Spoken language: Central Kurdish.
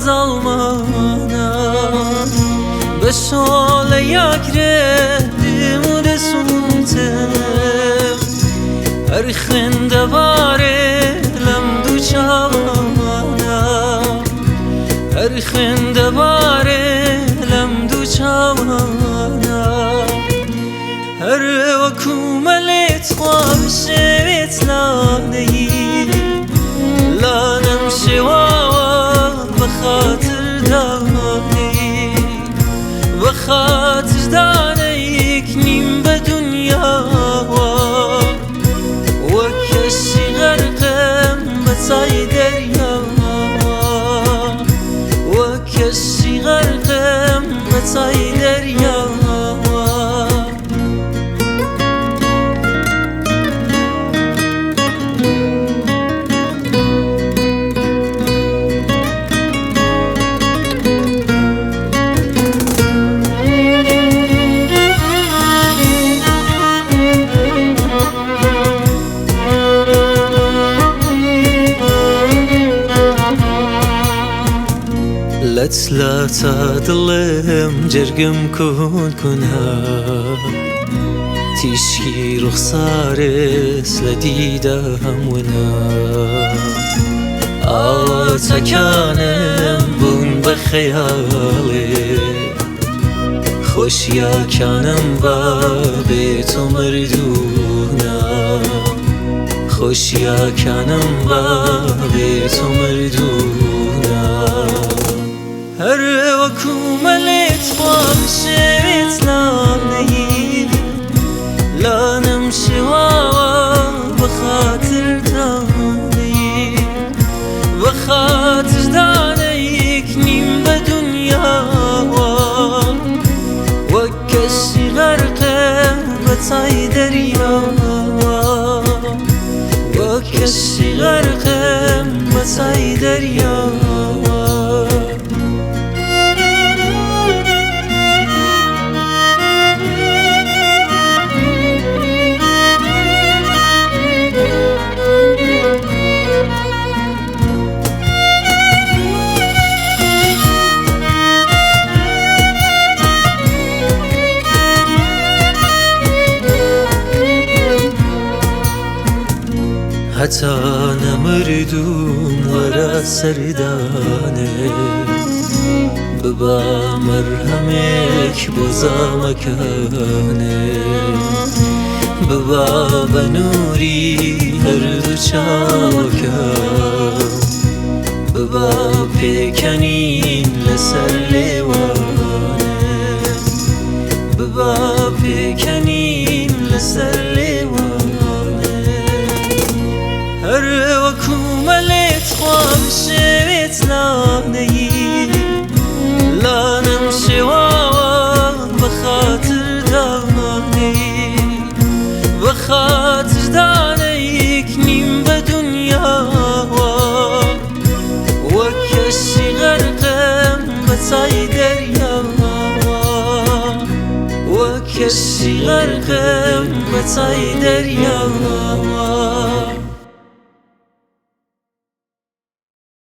زاڵمانە بە شۆڵە یاکرێ دم و دەسووتم هەر خوێندەبارێ لەم دوو چاوانە هەر خوێندەبارێ لەم دوو چاوانە هەر وەکو مەلێت خوا بشێوێت لانەیی لانەم شێواوە بە خاتر دانەی بە خاتر دانەیەک نیم بە دنیاوە وەک کەشی غەرقم بە چای دەریاوە وەک کەشی غەرقم بە چای دەریاوە. لە چلاتا دڵم جەرگم کون کونە تیشکی ڕوخسارت لە دیدەم ونە ئاواتەکانم بوون بە خەیاڵێ خۆشیاکانم با بێ تۆ مردوونە خۆشیاکانم با بێ تۆ مردوونە هەر وەکو مەلێت خوا بشێوێت لانەیی لانەم شێواوە بە خاتر دانەیی بە خاتر دانەیەک نیم بە دنیاوە وەک کەشی غەرقم بە چای دەریاوە وەک کەشی غەرقم بە چای دەریاوە. هەتا نەمردوم وەرە سەردانێ ببا مەرهەمێک بۆ زامەکانێ ببا بە نووری هەردوو چاوەکەم ببا پێکەنین لەسەر لێوانێ ببا پێکەنین لەسەر لێوانێ هەر وەکو مەلێت خوا بشێوێت لانەیی لانەم شێواوە بە خاتر دانەیی بە خاتر دانەیەک نیم بە دنیاوە وەک کەشی غەرقم بە چای دەریاوە وەک کەشی غەرقم بە چای دەریاوە.